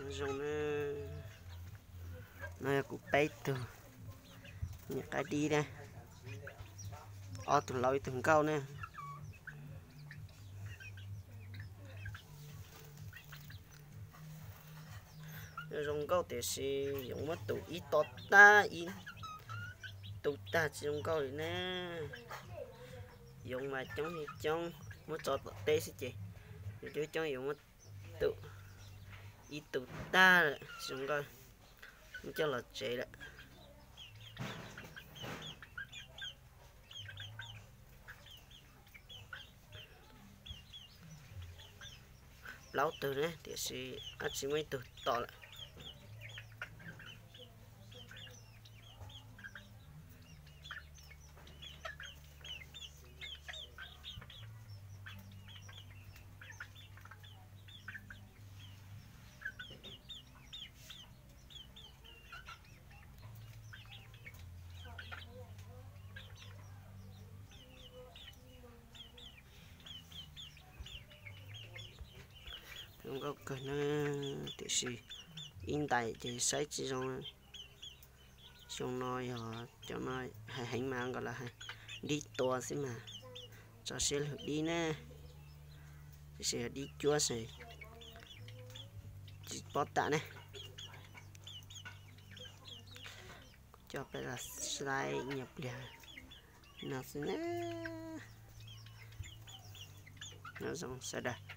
Zoo na, no yog kuv peb tug niam qaib dib na, ob tug laus ib tug nkauj na. Zoo nkauj tiam sis yoov muab tus ib to tag ib tu tag tsis zoo nkauj li ne. Yoov mas coob li coob, muab tso tom teb xwb ces coob coob yuav muab tus ib tu tag lawm tsis zoo nkauj, muab coj los tsev lawm. Plaub tug ne tiam sis dab tsi muaj ib tug tom lawm. Zoo nkauj kawg na, tiam sis ib ntais ces saib tsis zoo. Xyoo no yog cov no hais heev mas nkaus lawv hais dib tua xwb mas, tso siab lug dib ne, tiam sis yog dib cuab ces tsis paub tam ne. Coj peb los saib nyias pliag no xwb na. Nyob zoo sawv daws,